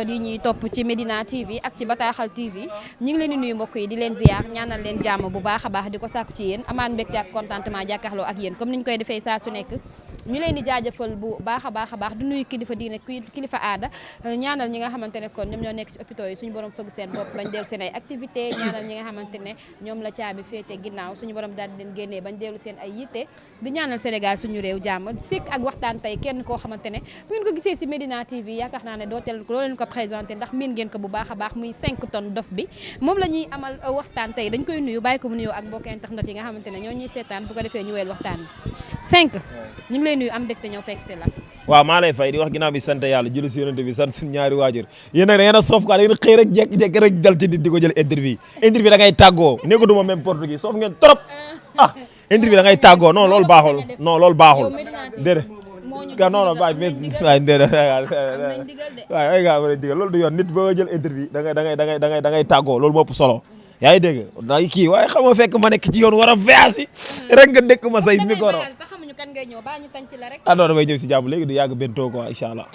internet yi ñuy topp ci Medina TV ak ci Bataaxal TV ñu ngi leen di nuyu mbokk yi di leen ziar ñaanal leen jàmm bu baax a baax di ko sàkku ci yéen amaan mbégte ak contentement jàkkaarloo ak yéen comme niñ koy defee saa su nekk ñu leen di jaajëfal bu baax a baax di nuyu kilifa diine kilifa aada ñaanal ñi nga xamante ne kon ñoom ñoo nekk si hôpitaux yi suñu borom fëgg seen bopp bañ dellu seen ay activité ñaanal ñi nga xamante ne ñoom la caabi féete ginnaaw suñu borom daal di leen génnee bañ dellu seen ay yitte di ñaanal Sénégal suñu réew jàmm sikk ak waxtaan tey kenn koo xamante ne bu ngeen ko gisee si Medina TV yaakaar naa ne doo leen ko présenté ndax miin ngeen ko bu baax a baax muy 5 tonnes dof bi moom la ñuy amal waxtaan tey dañ koy nuyu bàyyi ko mu nuyoo ak mbokk internet yi nga xamante ne ñoo ñuy seetaan bu ko defee ñu weel waxtaan bi 5 ñu ngi lay nuyu am mbégte ñëw fekk si la waaw maa lay fay di wax ginnaaw bi sant yàlla julli si yonent bi sant suñu ñaari waajur yéen nag da ngeen a soof quoi da ngeen xëy rek jekk rek dal ci nit di ko jël interview da ngay tàggoo nekkatuma même portugais soof ngeen trop interview da ngay tàggoo non loolu baaxul déedéet non baay waay déedéet waay ay nga mën a digal loolu du yoon nit boo jël interview da ngay tàggoo loolu moo ëpp solo yaa ngi dégg day kii waaye xam nga fekk ma nekk ci yoon war a voyage rek nga dëkk ma say micro kan ngay ñëw ba ñu tànc la rek non damay ñëw si jàmm léegi du yàgg bentoo quoi incha allah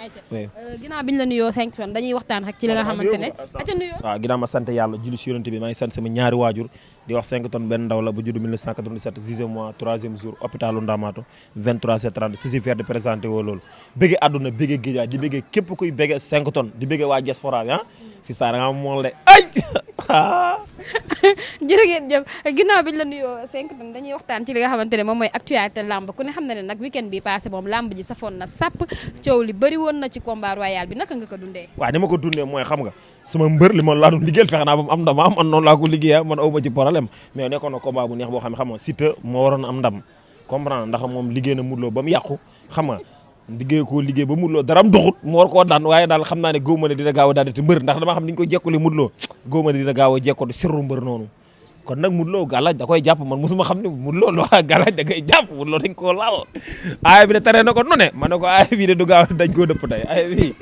ginnaaw biñ la nuyoo 5 tonnes dañuy waxtaan rek ci li nga xamante ne aca nuyoo waaw ginnaaw ma sant yàlla julli si yonent bi maa ngi sant sama ñaari waajur di wax 5 tonnes benn ndaw la bu judd 1997 6e mois 3e jour hôpitalu Ndamatou 23h30 si si faire de présenté woo loolu bëggee àdduna bëggee géejaay di bëggee képp kuy bëggee 5 tonnes di bëggee waa diaspora bi Fista da nga mool de ay jërë ngeen jëf ginnaaw biñ la nuyoo 5 tonnes dañuy waxtaan ci li nga xamante ne moom mooy actualité lamb ku ne xam na ne nag weekend bi passé moom lamb ji safoon na sàpp coow li bëri woon na ci combat royal bi naka nga ko dundee waaw ni ma ko dundee mooy xam nga sama mbër li ma laa doon liggéeyal fexe naa ba mu am ndam man noonu laa ko liggéeya man aw ma ci problème mais nekkoon na combat bu neex boo xam ne xam nga Siteu moo waroon am ndam comprendre ndax moom liggéey na Modou Lo ba mu yàqu xam nga liggéey ba Modou Lo dara am doxut mu war koo daan waaye daal xam naa ne góob ma ne dina gaaw a daal di mbër ndax dama xam ni ñu ko jekkule Modou Lo góob ma ne dina gaaw a jekkoo sirru mbër noonu kon nag Modou Lo gàllaaj da koy jàpp man mosuma xam ne Modou Lo gàllaaj da koy jàpp Modou Lo dañ koo laal aaya bi ne tere na ko nu ne ma ne ko aaya bi de du gaaw dañ koo dëpp tey aaya bi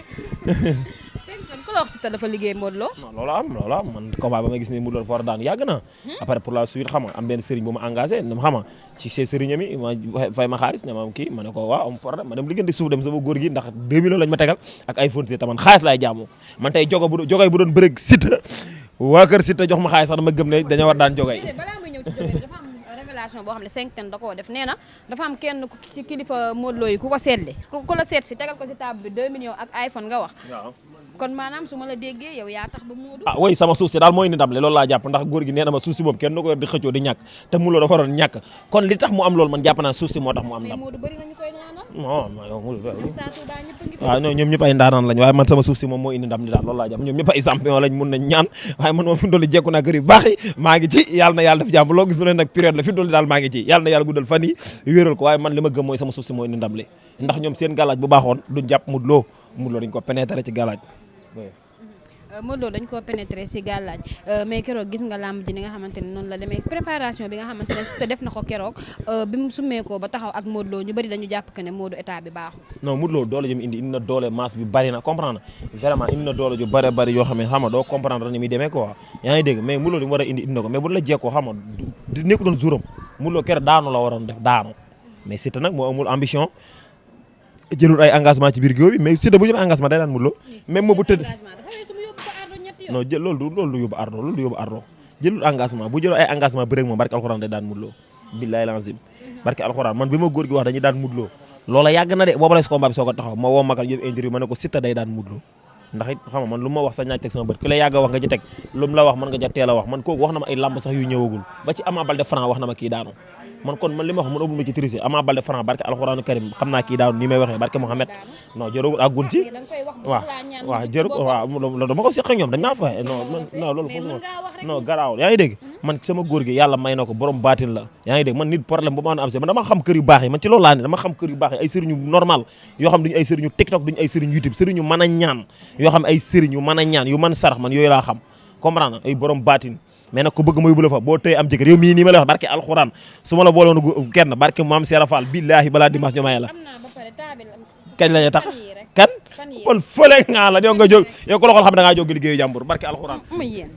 ku la wax Siteu dafa liggéey Modou Lo non loolu am man combat ba ma gis ne Modou Lo dafa war a daan yàgg na après pour la suite xam nga am benn sëriñ bu ma engagé xam nga ci chez sëriñ mi ma fay ma xaalis ne ma am kii ma ne ko waaw am problème ma dem liggéey di suuf dem sama góor gi ndax 2 millions lañ ma tegal ak iPhone si taman xaalis laay jaamu man tey jogay bu doon bëreeg Siteu waa kër Siteu jox ma xaalis sax dama gëm ne dañoo war daan jogay balaa nga ñëw ci jogay dafa am révélation boo xam ne 5 tonnes da koo def nee na dafa am kenn ci kilifa Modou Lo yi ku ko seetli ku la seet si tegal ko si table bi 2 millions ak iPhone nga wax kon maanaam su ma la déggee yow yaa tax ba Modou oui sama suuf si daal mooy ni ndam le loolu laa jàpp ndax góor gi nee na ma suuf si moom kenn du ko yor di xëccoo di ñàkk te Modou Lo dafa waroon ñàkk kon li tax mu am loolu man jàpp naa suuf si moo tax mu am ndam Modou bëri nañu koy ñaanal waaw non ñoom ñëpp ay ndaanaan lañ waaye man sama suuf si moom moo indi ndam li daal loolu laa jàpp ñoom ñëpp ay champion lañ mun nañ ñaan waaye man moom fi mu toll jekku naa kër yu baax yi maa ngi ci yàlla na yàlla def jàmm loo gis lu ne nag période la fi mu toll daal maa ngi ci yàlla na yàlla guddal fan yi wéeral ko waaye man li ma gëm mooy sama suuf si moo indi ndam li ndax ñoom seen galaaj bu baaxoon duñ jàpp Modou Lo dañ ko pénétrer ci galaaj Modou Lo dañ koo pénétrer si gàllaaj mais keroog gis nga làmb ji ni nga xamante ne noonu la demee préparation bi nga xamante ne Siteu def na ko keroog bi mu summeekoo ba taxaw ak Modou Lo ñu bëri dañu jàpp que ne Modou état bi baaxul non Modou Lo doole ji mu indi na doole masse bi bari na comprendre vraiment indi na doole ju bari yoo xam ne xam nga doo comprendre ni muy demee quoi yaa ngi dégg mais Modou Lo li mu war a indi na ko mais bu la jekkoo xam nga di nekku doon jouram Modou Lo keroog daanu la waroon def daanu mais Siteu nag moo amul ambition jëlul ay engagement ci biir géew bi mais Siteu bu jël engagement day daan Modou Lo même moo bu tëdd non jël loolu du yóbbu ardo jëlul engagement bu jëlul ay engagement bëre ak moom barke alxuraan day daan Modou Lo billahi lazim barke alxuraan man bi ma góor gi wax dañuy daan Modou Lo loola yàgg na de booba lay si combat bi soo ko taxaw ma woo magal yëpp interview ma ne ko Siteu day daan Modou Lo ndax it xam nga man lu ma wax sax ñaaj teg sama bët ki la yàgg a wax nga ci teg lu mu la wax man nga ja teel a wax man kooku wax na ma ay lamb sax yu ñëwagul ba ci Ama Baldé Franc wax na ma kii daanu man kon man li ma wax man ëppul ma ci tricher Ama Baldé Franc barke alxuraanu karim xam naa kii daanu ni may waxee barke Mohamed non jërëgul ak gun ci waaw jërë waaw dama ko seq ak ñoom dañ maa faye non loolu non garaawul yaa ngi dégg man sama góor gi yàlla may na ko borom baatin la yaa ngi dégg man nit problème bu ma am man dama xam kër yu baax yi man ci loolu laa ne dama xam kër yu baax yi ay sëriñu normal yoo xam duñu ay sëriñu TikTok duñu ay sëriñu YouTube sëriñu mën a ñaan yoo xam ay sëriñu mën a ñaan yu mën sarax man yooyu laa xam comprendre ay borom baatin mais nag ku bëgg mooy bu la fa boo tëye am jëkkër yow mii nii ma la wax barke alxuraan su ma la boole woon kenn barke maam Seera Fall billaahi balaa dimanche ñu may la kañ la ñu tax kan kon fële nga la yow nga jóg yow ku la xool xam da ngaa jóg liggéeyu jàmbur barke alxuraan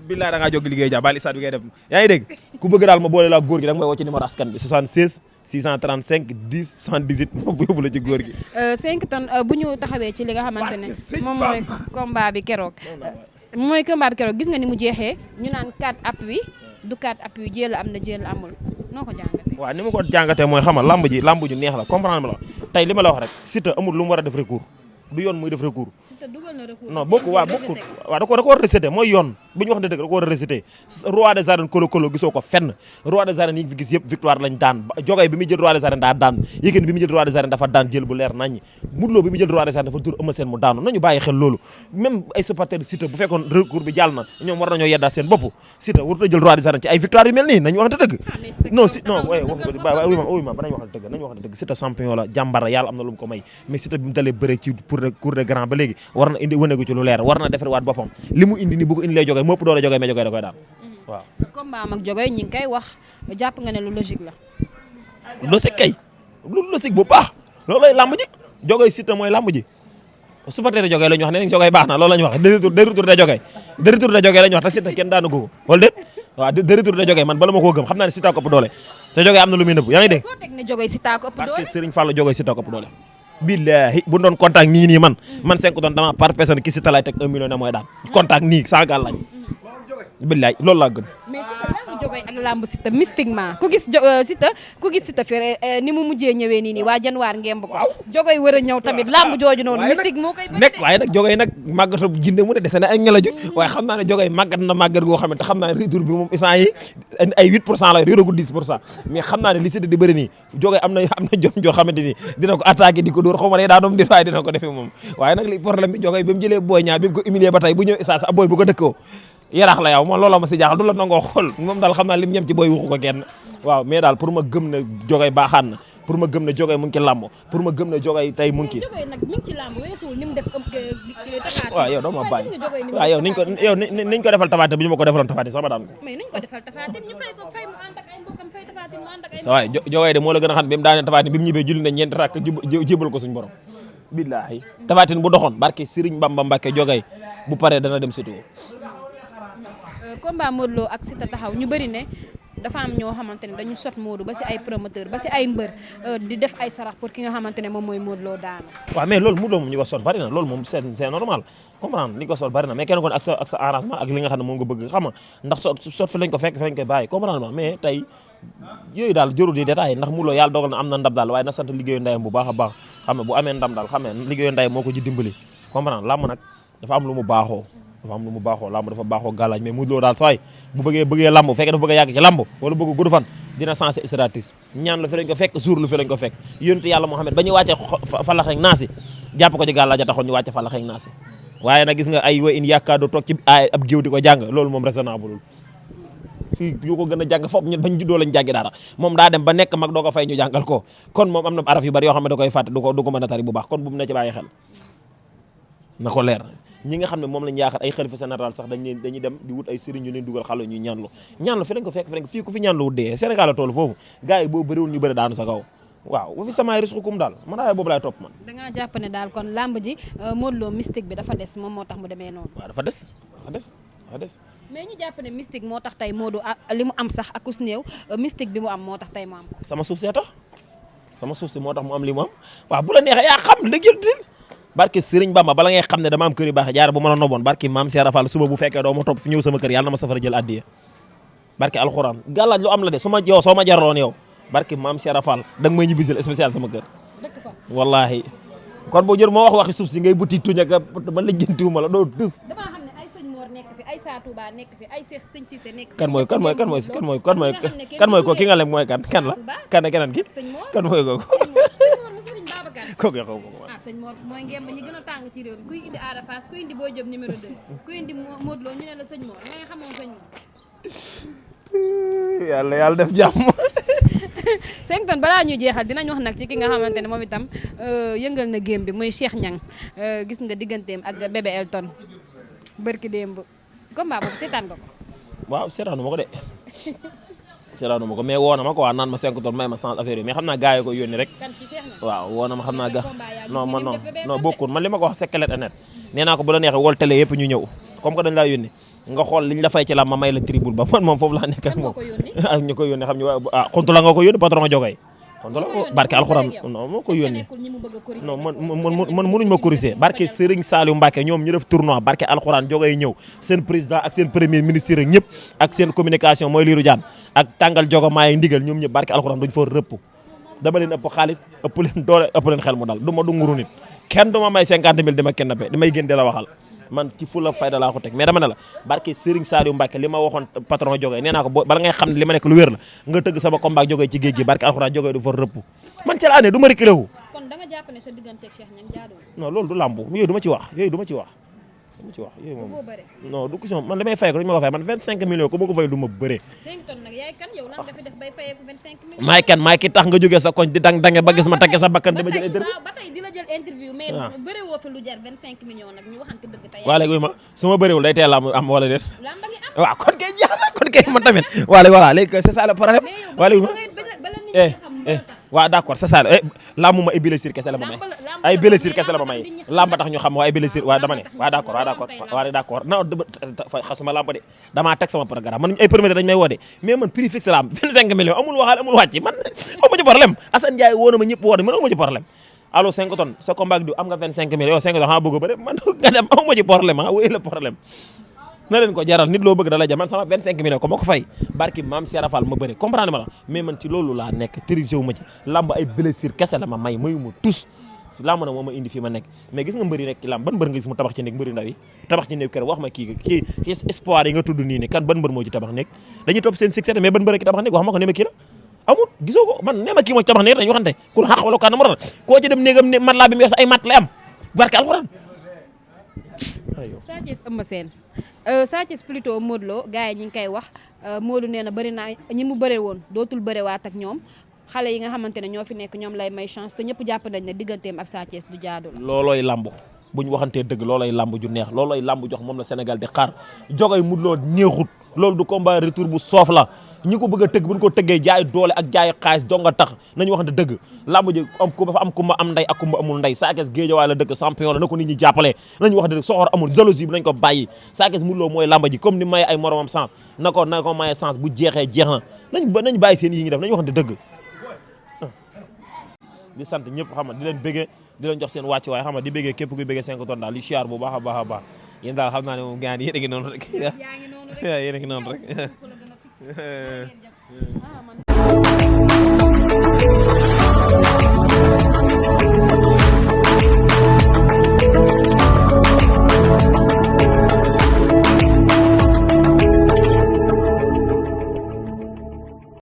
billaahi da ngaa jóg liggéeyu jàmbur bali isaat bi ngay def yaa ngi dégg ku bëgg daal ma boole la góor gi da nga may woo ci numéro askan bi 76 635 10 78 moom bu yóbbu la ci góor gi. 5 tonnes bu ñu taxawee ci li nga xamante ne moom mooy combat bi keroog. Gis nga ni mu jeexee ñu naan 4 appui du 4 appui jël am na jël amul noo ko jàngatee. waaw ni ma ko jàngatee mooy xamal lamb ju neex la comprendre ma la tey li ma la wax rek Siteu amul lu mu war a def recours du yoon muy def recours. non bokkul da ko war a rejeté mooy yoon bu ñu wax ne dëgg da ko war a rejeté roi des arènes kolo gisoo ko fenn roi des arènes yi fi gis yëpp victoire lañ daan Jogay bi muy jël roi des arènes daa daan Yékini bi muy jël roi des arènes dafa daan jël bu leer naññi Modou Lo bi muy jël roi des arènes dafa dur Eumeu Sène mu daanu nañu bàyyi xel loolu même ay supporters Siteu bu fekkoon recours bi jàll na ñoom war nañoo yeddaat seen bopp Siteu warut a jël roi des arènes ci ay victoire yu mel nii nañu waxante dëgg nañu waxante dëgg Siteu champion la jàmbar la yàlla am na lu mu ko may mais Siteu bi mu dalee bëre ci pour cour de grand ba léegi war na indi wëneegu ci lu leer war na defar waat boppam li mu indi ni bu ko indi lay Jogay moo ëpp doole Jogay mais Jogay da koy daan waaw. combat am ak Jogay ñi ngi koy wax jàpp nga ne lu logique la. logique kay lu logique bu baax loolu lay lamb ji Jogay Siteu mooy lamb ji supporter de Jogay la ñu wax ne Jogay baax na loolu la ñu wax de retour de Jogay la ñu wax te Siteu kenn daanu ko wala déet waaw de retour de Jogay man bala ma koo gëm xam naa ne Siteu ko ëpp doole te Jogay am na lu muy nëbb yaa ngi dégg. foo teg ne Jogay Siteu ko ëpp doole parce que Serigne Fall Jogay Siteu ko ëpp doole. billahi bu doon contact nii man 5 tonnes dama par personne ki Siteu lay teg 1 million ne mooy daan contact nii sans gàllaaj billahi loolu laa gëm. mais Siteu lamb Jogay ak lamb Siteu mystiquement ku gis Siteu fi ni mu mujjee ñëwee nii waa Januar ngemb ko Jogay war a ñëw tamit lamb jooju noonu mystique moo koy nekk waaye nag Jogay nag màggatu jinde mu ne dese na ay ngelaju waaye xam naa ne Jogay màggat na màggat goo xam ne te xam naa ne retour bi moom instant yi ay 8% la yoragul 10% mais xam naa ne li Siteu di bëri nii Jogay am na jom joo xamante ni dina ko attaqué di ko dóor xaw ma ne daa doom di waaye dina ko defee moom waaye nag li problème bi Jogay bi mu jëlee Boy Niang bi mu ko humilier ba tey bu ñëw instant sa boy bu ko dëkkoo yaraax la yow man looloo ma si jaaxal du la nangoo xool moom daal xam naa lim ñem ci booy waxu ko kenn waaw mais daal pour ma gëm ne Jogay baaxaan na pour ma gëm ne Jogay mu ngi ci làmb pour ma gëm ne Jogay tey mu ngi ci. Jogay nag mi ngi ci làmb weesuwul ni mu def tafaati. waaw yow doo ma bàyyi waaw yow niñ ko defal tafaati bu ñu ma ko defaloon tafaati sama daan ko. mais niñ ko defal tafaati ñu fay ko fay mu ànd ak ay mbokkam fay tafaati mu ànd ak ay. sa waay Jogay de moo la gën a xam bi mu daanee tafaati bi mu ñibbee julli na ñeenti rakk jébal ko suñu borom billaahi tafaatin bu doxoon barke Serigne Bamba Mbacke Jogay bu paree dana dem Siteu. combat Modou Lo ak Siteu taxaw ñu bëri ne dafa am ñoo xamante ne dañu sot Modou ba si ay promoteur ba si ay mbër di def ay sarax pour ki nga xamante ne moom mooy Modou Lo daanu. waaw mais loolu Modou Lo moom ñu ko sot bari na loolu moom c'est normal comprendre ni ko sot bari na mais kenn ko ne ak sa arrangement ak li nga xam ne moom nga bëgg xam nga ndax sot fi lañ ko fekk fi lañ koy bàyyi comprendre ma mais tey yooyu daal jërul di détail ndax Modou Lo yàlla dogal na am na ndam daal waaye na sant liggéeyu ndeyam bu baax a baax xam nga bu amee ndam daal xam nga liggéeyu ndeyam moo ko ci dimbali comprendre làmb nag dafa am lu mu baaxoo làmb dafa baaxoo gàllaaj mais Modou Lo daal sawaay bu bëggee làmb fekkee dafa bëgg a yàgg ci làmb wala bëgg gudd fan dina sensé stratégie ñaan lu fi lañ ko fekk suur lu fi lañ ko fekk yonent yàlla Muhammad ba ñuy wàcce falax ak naasi jàpp ko ci gàllaaj a taxoon ñu wàcce falax ak naasi waaye nag gis nga ay wa in yaakaar toog ci ab géew di ko jàng loolu moom raisonnable fii yu ko gën a jàng foofu ñun bañ juddoo lañ jàngi dara moom daa dem ba nekk mag doo ko fay ñu jàngal ko kon moom am na araf yu bari yoo xam ne da koy fàtte du ko mën a tari bu baax kon bu mu ne ci bàyyi xel na ko leer ñi nga xam ne moom lañ yaakaar ay xalifa général sax dañuy dem di wut ay sëriñ yu leen dugal xalo ñuy ñaanlu fi lañ ko fekk fii ku fi ñaanlu wut dee Sénégal la toll foofu gars yi boo bëriwul ñu bëri daanu sa kaw waaw bu fi samaay risquekum daal man daal boobu laay topp man da ngaa jàpp ne daal kon lamb ji Modou Lo mystique bi dafa des moom moo tax mu demee noonu waaw dafa des mais ñu jàpp ne mystique moo tax tey Modou li mu am sax akus néew mystique bi mu am moo tax tey mu am ko sama suuf see tax sama suuf si moo tax mu am li mu am waaw bu la neexee yaa xam léegi barke Serigne Bamba bala ngay xam ne dama am kër yu baax jaar bu mën a noboon barke maam Cheikh Rafal suba bu fekkee doo ma topp fi ñëw sama kër yàlla na ma safara jël addiya barke alxuraan gàllaaj lu am la de soo ma jaraloon yow barke maam Cheikh Rafal da nga may ñibbisil spécial sama kër wallahi kon boo jër moo wax waxi suuf si ngay buti tuñ ak man la jëntiwuma la doo dus dama xam ne ay sëñ Mor nekk fi ay Sa Touba nekk fi ay sëñ Cissé nekk fi kan mooy ko ki nga lem mooy kan la keneen ki kan mooy kooku kooku xaw ko sëñ Mor mooy ngemb ñi gën a tàng ci réew mi kuy indi Ada Fass kuy indi Boy Diop numéro 2 kuy indi Modou Lo ñu ne la sëñ Mor nga xamoon sëñ Mor yàlla def jàmm 5 tonnes balaa ñuy jeexal dinañ wax nag ci ki nga xamante ne moom itam yëngal na game bi muy Cheikh Niang gis nga digganteem ak bébé Elton bërki démb combat boobu seetaan nga ko waaw seetaanu ma ko de seetaanu ma ko mais woo na ma quoi naan ma 5 tonnes may ma sans affaire yi mais xam naa gars yi ko yónni rek waaw woo na ma xam naa ga non bokkul man li ma ko wax c'est clair et net nee naa ko bu la neexee wol télé yëpp ñu ñëw comme que dañ laa yónni nga xool liñ la fay ci la ma may la tribune ba man moom foofu laa nekk ak moom ñu ko yónni xam ñu xuntu la nga ko yónni patron Jogay barke alxuraan non moo ko yónni non man mënuñ ma corriger barke Serigne Saliou Mbacké ñoom ñu def tournoi barke alxuraan jógee ñëw seen président ak seen premier ministre ak ñëpp ak seen communication mooy Lirou Diane ak tàngal jogo maay ndigal ñoom ñëpp barke alxuraan duñ fa rëpp dama leen ëpp xaalis ëpp leen doole ëpp leen xel mu dal du ma du nguru nit kenn du ma may 50 000 dama kenn be damay gën di la waxal man ci fulla fayda laa ko teg mais dama ne la barke Serigne Saliou Mbacké li ma waxoon patron jógee nee naa ko bala ngay xam ne li ma nekk lu wér la nga tëgg sama combat jógee ci géej gi barke alxuraan jógee du fa rëpp man ci la année du ma reculé wu kon da nga jàpp ne sa digganteeg Cheikh Niang jaaduwul non loolu du làmb yooyu du ma ci wax yooyu moom non du question man damay fay ko dañu ma ko fay man 25 millions ku ma ko fay du ma bëree 5 tonnes nag yaay kan yow lan nga fi def bay fayee ko 25 millions maay kan maay ki tax nga jógee sa koñ di dange ba gis ma takke sa bakkan dama jël interview ba tey di la jël interview mais bëree woo fi lu jar 25 millions nag ñu waxante dëgg tey waa léegi ma su ma bëriwul day teel am wala déet lamba ngi am waaw kon kay jeex na kon kay man tamit voilà léegi c'est ça le problème waa léegi waaw d'accord c'est ça lamb ma ay blessure kese la ma may ay blessure kese la ma may lamba tax ñu xam wa ay blessure waaw dama ne waaw d'accord non xasuma lamba de damaa teg sama programme man ay premier dañ may woo de mais man prix fixe la am 25 millions amul waxal amul wàcc man amu ci problème Assane Ndiaye woo na ma ñëpp woo na man amu ci problème allo 5 tonnes sa combat du am nga 25 millions yow 5 tonnes xanaa bëgg a bëri man nga dem amu ci problème wéy la problème na leen ko jaral nit loo bëgg da lay jar man sama 25 millions ko ma ko fay barki maam Serap Fall ma bëri comprendre ma la mais man ci loolu laa nekk triché wu ma ci lamb ay blessure kese la ma may mayuma tous lamb na moo ma indi fii ma nekk mais gis nga mbëri rek ci lamb ban mbër nga gis mu tabax ci nekk mbëri ndaw yi tabax ci nekk kër wax ma kii espoir yi nga tudd nii ne kan ban mbër moo ci tabax nekk dañuy topp seen succès mais ban mbër ki tabax nekk wax ma ko ne ma kii la amul gisoo ko man ne ma kii moo ci tabax nekk dañuy waxante ku xaq wala kan mo koo ci dem néegam ne man laa bi mu yor ay mat lay am barke alxuraan Sa Thiès Eumeu Sène Sa Thiès plutôt Modou Lo gars yi ñi ngi koy wax Modou nee na bëri naa ñi mu bëre woon dootul bëre waat ak ñoom xale yi nga xamante ne ñoo fi nekk ñoom lay may chance te ñëpp jàpp nañ ne digganteem ak Sa Thiès du jaadu la loolooy lamb bu ñu waxantee dëgg loolooy lamb ju neex loolooy lamb jox moom la Sénégal di xaar jogay Modou Lo neexut loolu du combat retour bu soof la ñi ko bëgg a tëgg bu ñu ko tëggee jaay doole ak jaay xaalis dong nga tax nañu waxante dëgg lamb ji am ku dafa am kumba am ndey ak kumba amul ndey Sa Thiès Guédiawaye la dëkk champion la na ko nit ñi jàppale nañu waxante dëgg soxor amul jalousie bi nañ ko bàyyi Sa Thiès Modou Lo mooy lamb ji comme ni maye ay moromam sens na ko maye sens bu jeexee jeex na nañ bàyyi seen yi ngi def nañu waxante dëgg di sant ñëpp xam nga di leen bëggee di leen jox seen wàcc waaye xam nga di bëggee képp kuy bëggee 5 tonnes daal li siyaar bu baax a baax a baax yéen daal xam naa ne moom gaan yéen a ngi noonu rek yéen a ngi noonu rek